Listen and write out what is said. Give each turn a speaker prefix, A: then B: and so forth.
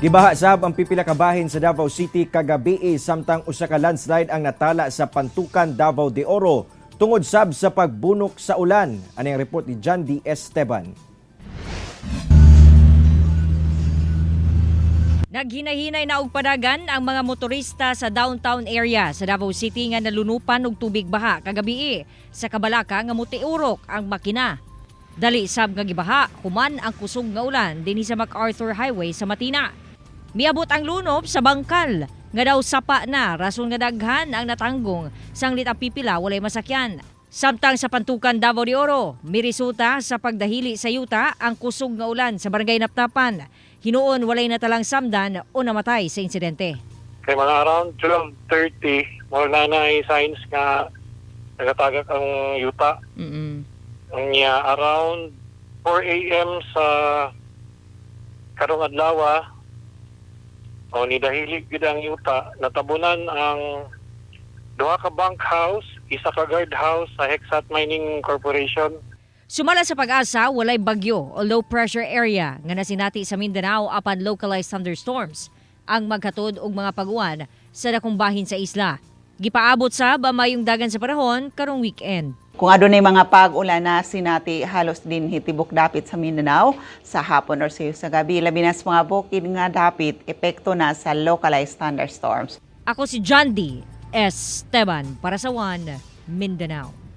A: Gibaha sab ang pipila ka bahin sa Davao City kagabii, samtang usa ka landslide ang natala sa Pantukan, Davao de Oro tungod sab sa pagbunok sa ulan. Ani ang report ni John D. Esteban.
B: Naghinay-hinay na og padagan ang mga motorista sa downtown area sa Davao City nga nalunupan og tubig baha kagabii sa kabalaka nga mutiurok ang makina. Dali sab nga gibaha human ang kusog nga ulan dinhi sa MacArthur Highway sa Matina. Miabot ang lunop sa bangkal nga daw sapa na, rason nga daghan ang natanggong sanglit ang pipila walay masakyan. Samtang sa Pantukan, Davao de Oro, miresulta sa pagdahili sa yuta ang kusog nga ulan sa Barangay Napnapan. Hinuon walay natalang samdan o namatay sa insidente.
C: Kay mga around 12:30, mo na na signs nga nagatagak ang yuta. Nya around 4 a.m. sa karong adlaw, o ni dahili gid ang yuta, natabunan ang duha ka bunk house, isa ka guard house sa Hexat Mining Corporation.
B: Sumala sa PAGASA, walay bagyo o low pressure area nga nasinati sa Mindanao apan localized thunderstorms ang maghatod og mga paguwan sa dakong bahin sa isla. Gipaabot sab ang mayong dagan sa panahon karong weekend.
D: Kung adunay mga pag-ulan na sinati halos din tibok dapit sa Mindanao sa hapon or sa gabi, labi na sa mga bukid nga dapit, epekto na sa localized thunderstorms.
B: Ako si John D. Esteban para sa One Mindanao.